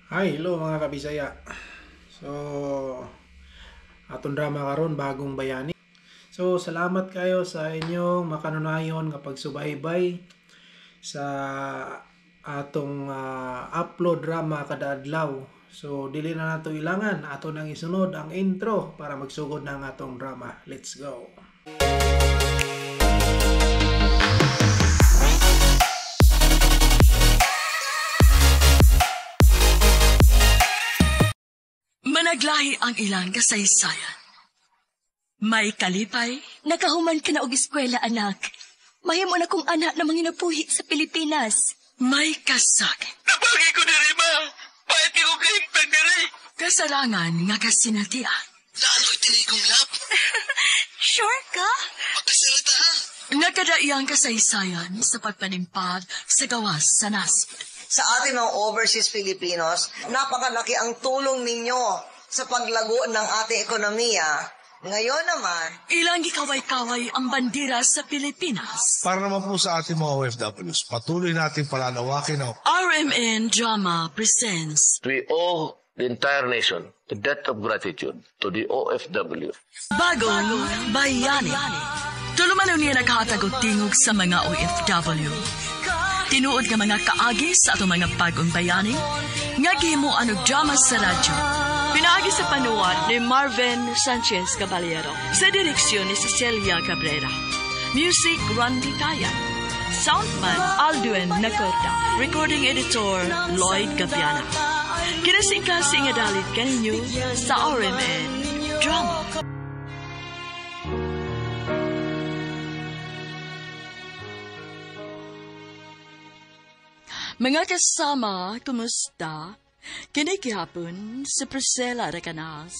Hi, hello mga kabisaya. So, atong drama karon, Bagong Bayani. So, salamat kayo sa inyong makanunayon nga pagsubaybay sa atong upload drama kada adlaw. So, dili na nato ilangan, ato nang isunod ang intro para magsugod na ang atong drama. Let's go. Managlahi ang ilang kasaysayan. May kalipay. Nakahuman ka na og eskwela, anak. Mahimo na kong anak na manginabuhi sa Pilipinas. May kasakit. Nabagi ko diri, ma! Pahit ko kahimpag diri! Kasalangan nga kasinatian. Lalo'y tili kong lap. Sure ka? Pagkasalita, ha? Nakadaiyang kasaysayan sa pagpanimpag sa gawas sa nasod. Sa ating mga overseas Filipinos, napakalaki ang tulong ninyo sa paglago ng ating ekonomiya. Ngayon naman, Ilang gikaway-kaway ang bandera sa Pilipinas. Para naman po sa ating mga OFWs, patuloy natin palalawakin ang RMN Drama presents We owe the entire nation the debt of gratitude to the OFW. Bagong Bayani. Tulumanon niya naghatag og tingog sa mga OFW. Tinuod nga mga kaagi sa atong mga bagong bayani, nga gihimuan og drama sa radyo. Pinaagi sa panuwat ni Marvin Sanchez Caballero. Sa direksyon ni Cecilia Cabrera. Music, Randy Tayan. Soundman, Alduin Nacorda. Recording editor, Lloyd Gabiana. Kinasingkasing nga dalit kaninyo sa RMN Drama. Mga kasama, kumusta? Kini gihapon si Priscilla Recanas.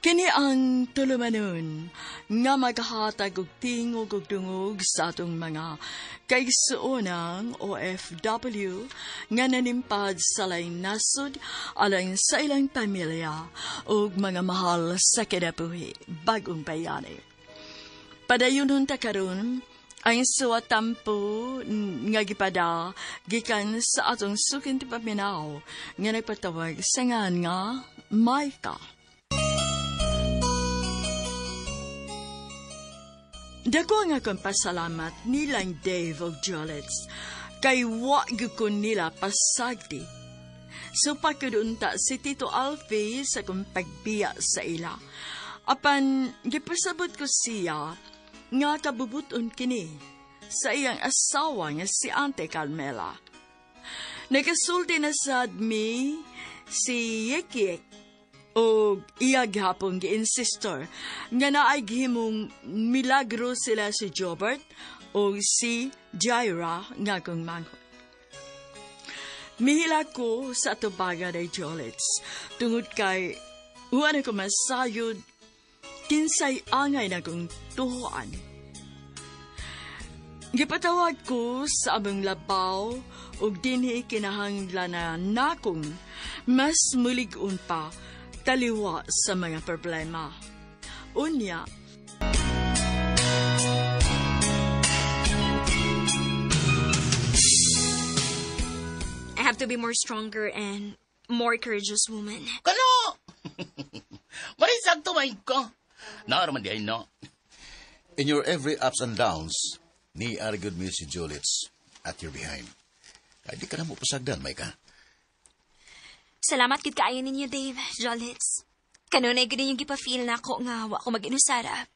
Kini ang tulumanon nga maghatag og tingog og dungog sa atong mga kaigsuonang OFW nga nanimpad sa laing nasod alang sa ilang pamilya ug mga mahal sa kinabuhi, bagong bayani. Padayonon ta karon ang suwatampo nga gipada gikan sa atong suking tipaminaw nga nagpatawag sa ngan nga Maika. Dako nga akong pasalamat nilang Dave og Jolets kay wa gyud ko nila pasagdi. So pakudunta si Tito Alfie sa akong pagbiya sa ila. Apan gipasabot ko siya nga kabubuton kini sa iyang asawa nga si Ante Carmela. Nagasulti na sad mi si Yekyek o iya gihapon gi-insistor nga naay gihimong milagro sila si Jobert o si Jaira nga kong manghod. Mihila ko sa atubaga ni Jolets tungod kay uwan ako masayod kinsay angay na kong tuhuan. Gipatawag ko sa among labaw ug dinhi kinahanglan na nakong mas mulig-on pa taliwa sa mga problema. Unya, I have to be more stronger and more courageous woman. Kano? Marisagto may ko. Naaraman di ay no. In your every ups and downs, ni argued me si Julits at your behind. Ay, di ka na mo pasagdan, Maika. Salamat gid kaayo ninyo, Dave, Jolits. Kanunay gid ninyong gipa-feel na ako nga wa ko mag-inusara.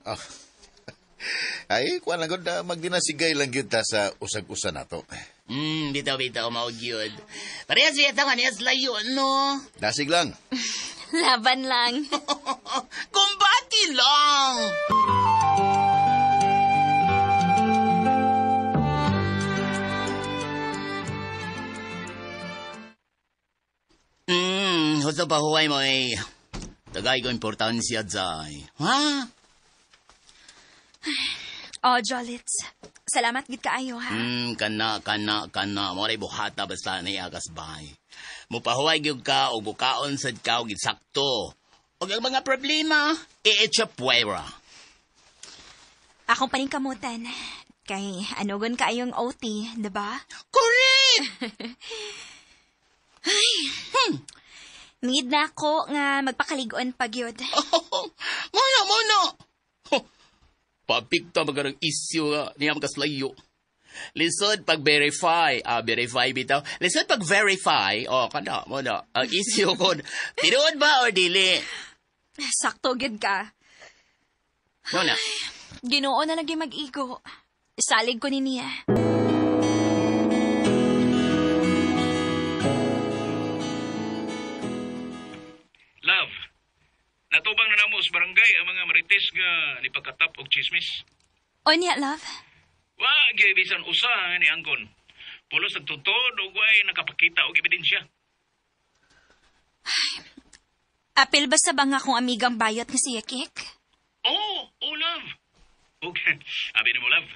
Oh. Ay, kuha lang gud, magdinasigay lang gyud ta sa usag-usa nato. Bitaw-bitaw, mao gyud. Parehas siya nga niya layo, no? Dasig lang. Laban lang. Kumbati lang! Husto pa huway mo eh. Tagay ko importansya, Zay. Ha? Oh, Jolits. Salamat gid kaayo, ha? Kana, kana, kana. Mo buhata basta na iakas bay. Mupahuway gyud ka o bukaon sad ka og sakto. Og ang mga problema, i-echa puwera. Akong paningkamutan. Kay anugon kaayong OT, diba? Correct! Mingid na ako nga magpakaligoon pagyod. Maya mo na! Papikta magarang isyu nga niya makaslayo. Lisod pag-verify. Verify bitaw. Lisod pag-verify. Oh, kana mo na. Ang issue ko. Tinuod ba or dili? Sakto gyud ka. No na. Ginoo na lagi mag-igo. Salig ko ni niya. Love, natubang na namo sa barangay ang mga marites nga ni pagkatap og chismis. O niya, love? Wa, gibisan usa ni Angkon. Pulos nagtutod og way nakapakita og ebidensya. Ay, apil ba sa banga kong amigang bayot nga si Yakik? Oh, love. Okay, abi nimo, love.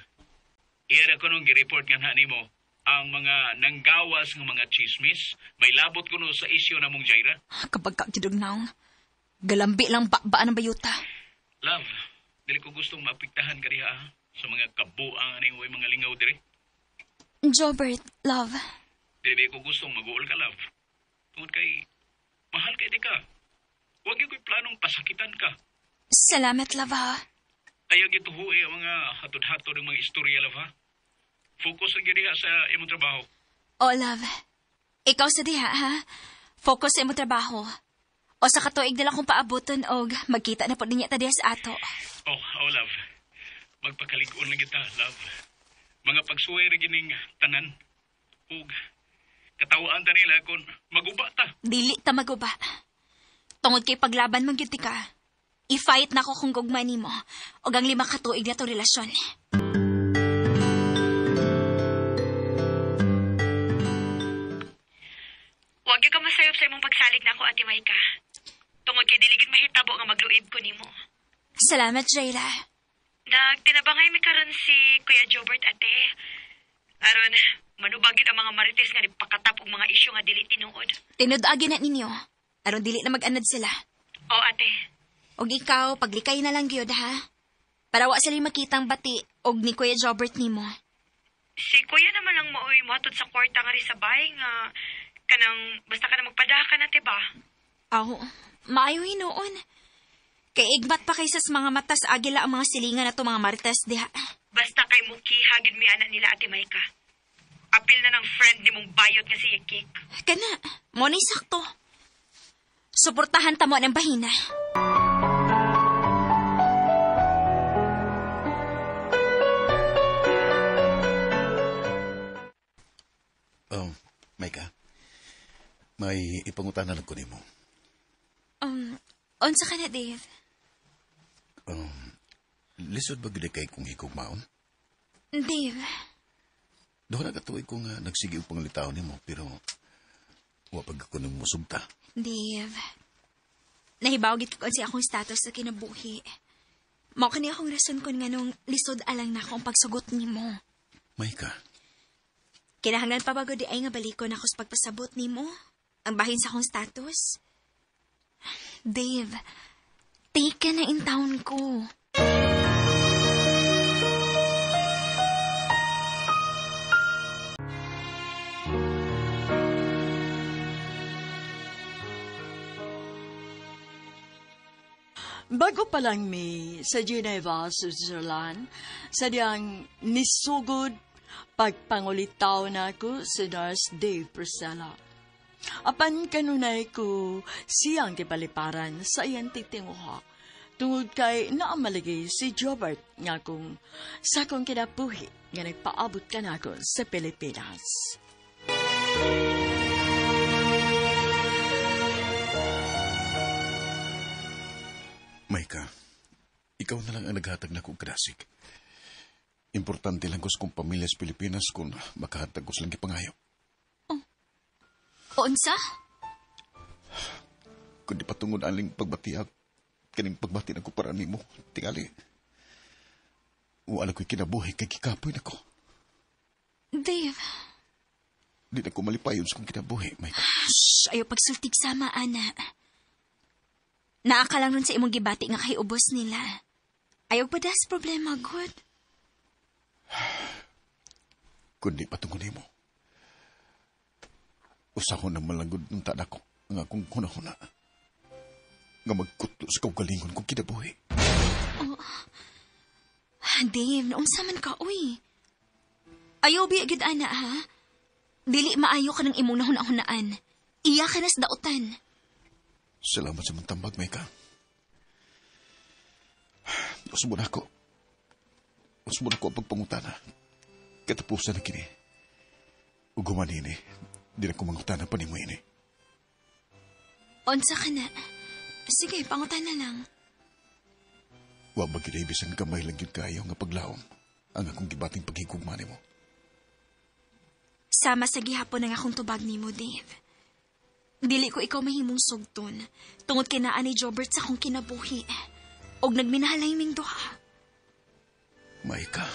Iyara ko nung gi-report nga na nimo ang mga nanggawas ng mga chismis, may labot kuno sa isyu na mong Jaira. Kapag kagidog naong, galambi lang ba-baan ang bayuta. Love, dili ko gustong maapektahan ka diha sa mga kabuang aning way mga lingaw diri. Jobert, love. Dili ko gustong mag-uol ka, love. Tungod kay, mahal kay di ka. Huwag yung ko'y planong pasakitan ka. Salamat, love, ha. Ayaw gituhuwi ang mga hatod-hatod ng mga istorya, love, ha. Focus lang diha sa imong trabaho. Oh, love. Ikaw sa diha, ha? Focus sa imong trabaho. O sa katuig nila kong paabuton og magkita na po niya ta diha sa ato. Oh, love. Magpakalig-on lang kita, love. Mga pagsuway ra gining tanan. Ug katawaan ta nila kung maguba ta. Dili ta maguba. Tungod kay paglaban man gyud ka. I-fight na ko kung gugma nimo og ang 5 ka tuig na to relasyon. Huwag ka masayop sa imong pagsalig na ako, Ate Maika. Tungod kay diligid mahitabo nga magluib ko nimo. Salamat, Jayla. Nagtinabangay mi karon si Kuya Jobert, ate. Aron, manubagid ang mga marites nga nagpakatap og mga isyu nga dili tinuod. Tinud-agi na ninyo. Aron dili na mag-anad sila. Oo, ate. Og ikaw, paglikay na lang gyud, ha? Para wa sila makitang bati og ni Kuya Jobert nimo. Si Kuya naman lang maoy mohatod sa kwarta nga ri sa bay nga kanang basta ka na magpadaha ka na, te ba? Aw, maayo hinuon. Kay igmat pa kaysa sa mga mata sa agila ang mga silingan na to mga marites diha. Basta kay mukiha gid mi anak nila, Ate Maika. Apil na ng friend ni mong bayot nga si Yakik. Kana, mo ni sakto. Suportahan ta mo ng bahina. Oh, Maika. May ipangutana lang ko nimo. Unsa ka na, Dave? Lisod ba gid kay kung higugmaon? Dave. Doon na katuig ko nga nagsige og panglitaw nimo pero wa pag ko nimo musugta. Dave. Nahibaw gid ko si akong status sa kinabuhi. Mao kani akong rason kon nganong lisod alang na akong pagsugot nimo. Maika. Kinahanglan pa ba gud ay nga balikon ako sa pagpasabot nimo? Ang bahin sa akong status? Dave, take na in town ko. Bago pa lang mi sa Geneva, Switzerland, sadyang nisugod pagpangulitaw na ako si Nurse Dave Priscilla. Apan kanunay ko siyang kipaliparan sa iyang titinguha. Tungod kay naamalagay si Jobert nga kung sa akong kinabuhi nga nagpaabot ka na ako sa Pilipinas. Maika, ikaw na lang ang naghatag na kong kadasig. Importante lang ko sa kong pamilya sa Pilipinas kung makahatag ko silang gipangayo. Oh. Unsa? Kundi patungod aling pagbatiag, kining pagbati na ko para nimo, tingali. Wala ko'y kinabuhi kay kikapoy na ko. Dave. Di na ko malipayon sa kong kinabuhi, Maika. Shh, ayaw pagsultig sama, ana. Naa ka lang nun sa imong gibati nga kay ubos nila. Ayaw pa das problema, good. Kundi patungod nimo. Usa ko na malanggod ng tada ko. Ang akong hunahuna nga magkutlo sa kaugalingon kong kinabuhi. Oh. Dave, naunsa man ka, uy. Ayaw biya gid ana, ha? Dili maayo ka ng imong nahuna-hunaan. Iya ka nas dautan. Salamat sa mong tambag, Maika. Usbon ako. Usbon ako ang pagpangutana. Katapusan na kini. Ug human ini, di na ko mangutana pa nimo ini. Unsa ka na? Sige, pangutana lang. Wa ba gid bisan gamay lang gyud kayo nga paglaom ang akong gibating paghigugma nimo. Sama sa gihapon ang akong tubag nimo, Dave. Dili ko ikaw mahimong sugton tungod kay naa ni Jobert sa akong kinabuhi. Og nagminahalay ming duha. Maika.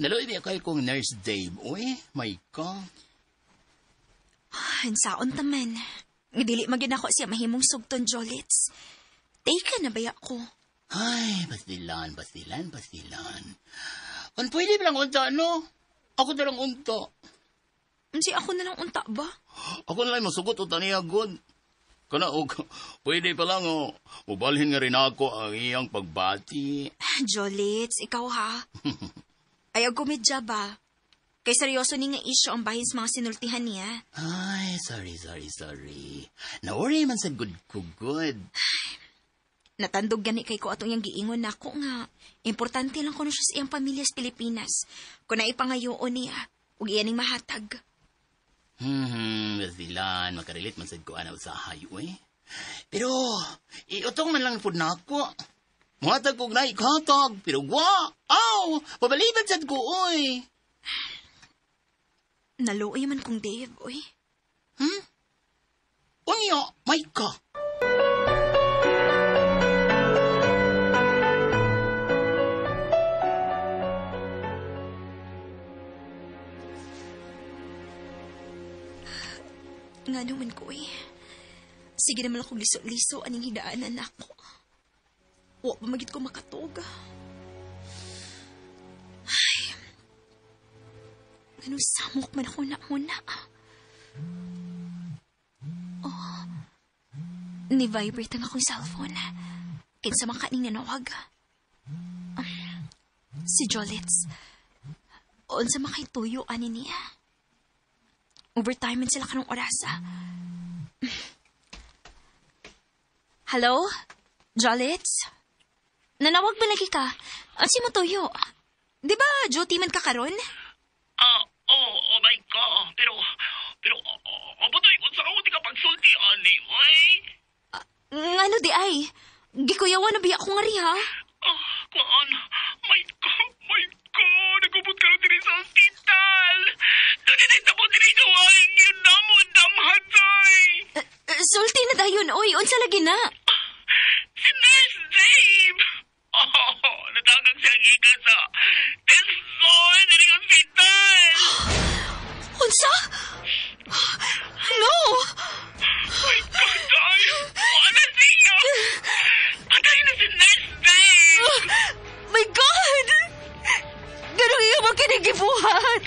Naluoy biya kayo kong Nurse Dave. Uy, Maika. Hansaon taman. Dili magin ako siya mahimong sugton, Jolits. Take na baya ko. Ay, basilan, basilan, basilan. Kung pwede ba lang unta, no? Ako na lang unta. Unsi ako na lang unta ba? Ako na lang masugot unta niya, good. Kana, og, pwede pa lang, oh. Mubalhin nga rin ako ang iyang pagbati. Jolits, ikaw ha? Ayaw gumidya ba? Kay seryoso ni nga isyo ang bahin sa mga sinultihan niya. Ay, sorry, sorry, sorry. Na-worry man sa good ko, good. Natandog gani kay ko atong iyang giingon nako nga. Importante lang kuno siya sa iyang pamilya sa Pilipinas. Kung naipangayoon niya, ug iyan ning mahatag. Basilan, makarelate man sad ko ana usahay, uy. Pero, iutong man lang pud nako. Muhatag kog naikhatag, pero wa, aw, pabaliban sad ko, uy. Naluoy man kong Dave, uy. Unya, Maika. Nga naman ko, eh. Sige naman akong liso-liso aning hidaanan ako. Wa pa magit ko makatuga. Ay. Ganun samok man ako na-una. Oh. Ni-vibrate ang akong cellphone. Kinsa man kaning nanawag. Si Jolits. Unsa man kay tuyo ani niya. Overtime man sila kanong orasa. Hello? Jolits? Nanawag ba lagi ka? Ansi mo tuyo? Di ba duty man ka karon? Oh my God. Pero, abutoy kung sa kamuti ka pagsulti, ani, oy. Ngano di ay? Gikuyawan na biya ko nga ri, ha? Kuan, my God, nagubot ka rin diri sa ospital. Dali na itabo diri sa waing yun na mo, damhatay. Sulti na dayon, oy. Unsa lagi na? Si Nurse Dave! Oh, natangag siya gikan sa Tesson diri sa ospital. Unsa? No! My God, ay! Wala siya! Patay na si Nurse Dave! My God! Ganun iya mo kinigibuhat!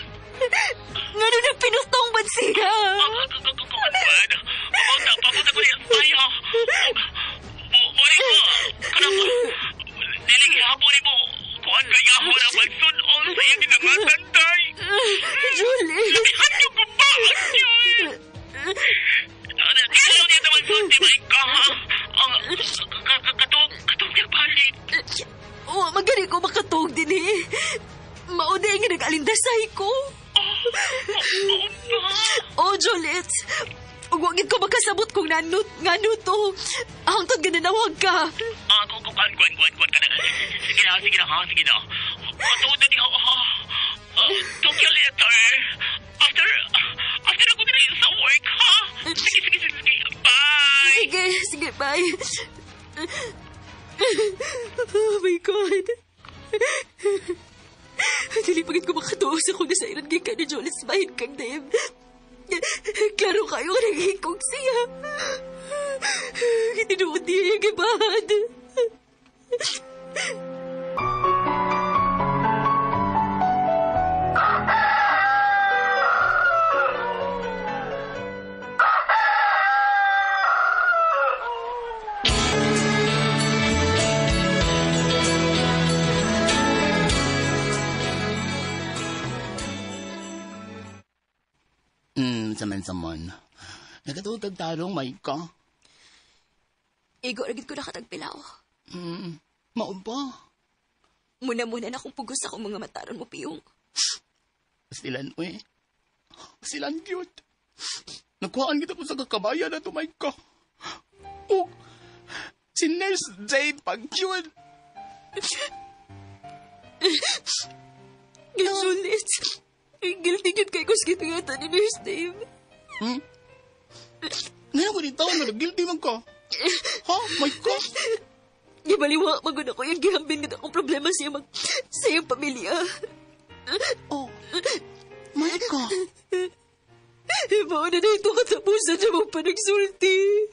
Ganun ang pinutong man siya! Kuan! Papunta ko niya sa bayo. Muli ko! Kanang... Dili hapon mo! Kuan kaya ako na pagsunong sa iyang ginangatantay! Julie! Labihan niyo ko ba? Yun! Ayaw niya naman sulti, my ka, ha? Ang... Katong niya balik. Oh, magaling ko makatog din eh. Mauna nga nag-alindasay ko. Oh, Jolette. Ug wag gid ko makasabot kung ngano to. Hangtod gananawag ka. Kuan ka na. Sige na, ha, sige na. Matuod na diha, ha. Talk you later. After ako diri sa work, ha? Sige. Bye! Sige, bye. Oh my God. Dili pagit ko makatuo sa kung nasa iran gikan ni Jolette bahin kang Dave. Klaro kayo nga naghihikog siya. Tinuod niya yung gibahan. Unsa man sa man. Nakatutag tarong, Maika. Igo, ragid ko nakatagpilaw. Mao ba? Muna-muna na akong pugos akong mga mataron mo, Piyong. Silan, uy. Silan, cute. Nakuhaan kita ko sa kakabayan na to, Maika. Oh, si Nurse Jade pag yun. Gisulit. Guilty yun kay kus gitungatan ni Nurse Dave. Ngayon ko dito, nag-guilty man ka. Ha? Maika? Gibaliwa, maguna ko yung gihambin nga akong problema sa iyong, sa iyong pamilya. Oh, Maika. Mauna na ito katapusan siya mong panagsulti.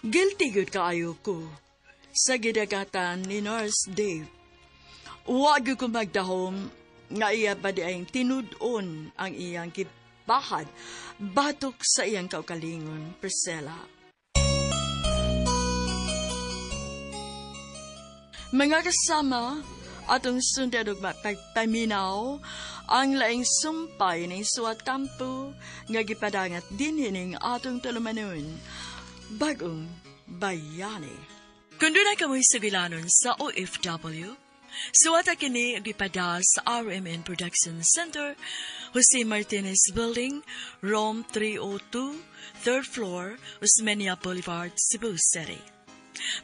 Guilty gyud kaayo ko sa gidagatan ni Nurse Dave. Wa gyud ko magdahom nga iya pa di ay tinud-on ang iyang gibahad batok sa iyang kaugalingon, Priscilla. Mga kasama, atong sundan og mapagpaminaw ang laing sumpay ng suwatampo nga gipadangat dinhi ning atong tulumanon, Bagong Bayani. Kung doon ay kamoy sugilanon sa OFW, suwata kini gipada sa RMN Production Center, Jose Martinez Building, Room 302, 3rd floor, Osmeña Boulevard, Cebu City.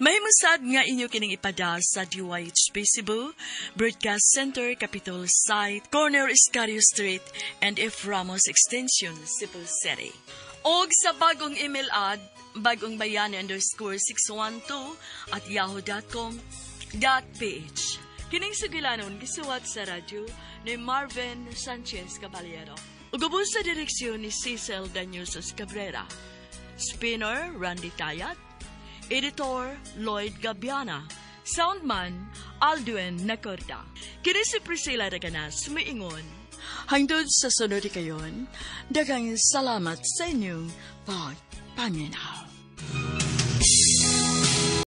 Mahimusad nga inyo kining ipada sa DYHP Cebu, Broadcast Center, Capitol Site, Corner Escario Street, and F. Ramos Extension, Cebu City. Og sa bagong email ad, bagongbayani_612@yahoo.com.ph. Kining sugilanon gisuwat sa radyo ni Marvin Sanchez Caballero. Ug ubos sa direksyon ni Cecil Daniusos Cabrera. Spinner Randy Tayat. Editor Lloyd Gabiana. Soundman Aldwin Nacorda. Kini si Priscilla Raganas miingon. Hangtod sa sunod kayon, daghang salamat sa inyong pagpaminaw.